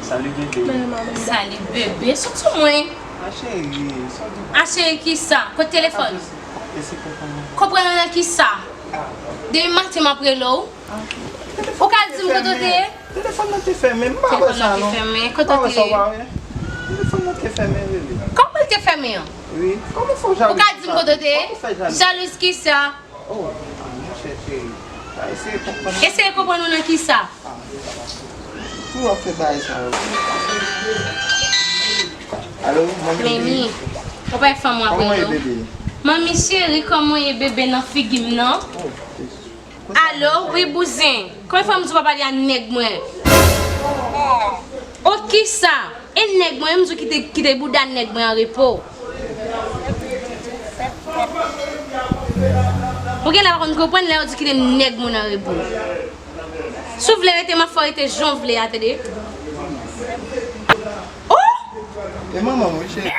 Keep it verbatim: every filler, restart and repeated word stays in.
Salut bébé. Salut bébé, sot sou mwen. Ma chérie, sa w di? A cheri, kisa? Kot telefòn? Ese konprann mwen. Konprann nan kisa? Depi maten m ap rele w. Ou ka di m kote w te ye? Telefòn nan te fèmen, m pa wè Telefòn sa nan te non. Fèmen. M Kote pa w wè te sa, w ye? pa wè? Telefòn nan te fèmen bébé. Kòman l te fèmen an? Wi, kòman fè w jalou? Ou ka di m kote w te ye? Kòman fè jalou? Jalou kisa? Oh, ah, monchè cheri. Sa eseye konprann. Eseye konprann ou nan kisa? Pou w ap fè bagay sa yo. Alo, manmi. Mimi, ou pa fè mwen Kòman w ye apre non. Bébé? Manmi cheri, kòman w ye bébé nan figi m nan? Oh, Jezi. Alo, wi bouzen. Konbyen fwa m di w pa pale a nèg mwen? O kisa? E nèg mwen, m di w kite, kite bouda nèg mwen an repo. Ou genlè pa konn konprann lè yo di kite nèg moun an repo. Si w vle rete, m ap fè w rete jan w vle a, tande. Oh! E manman m wi cheri.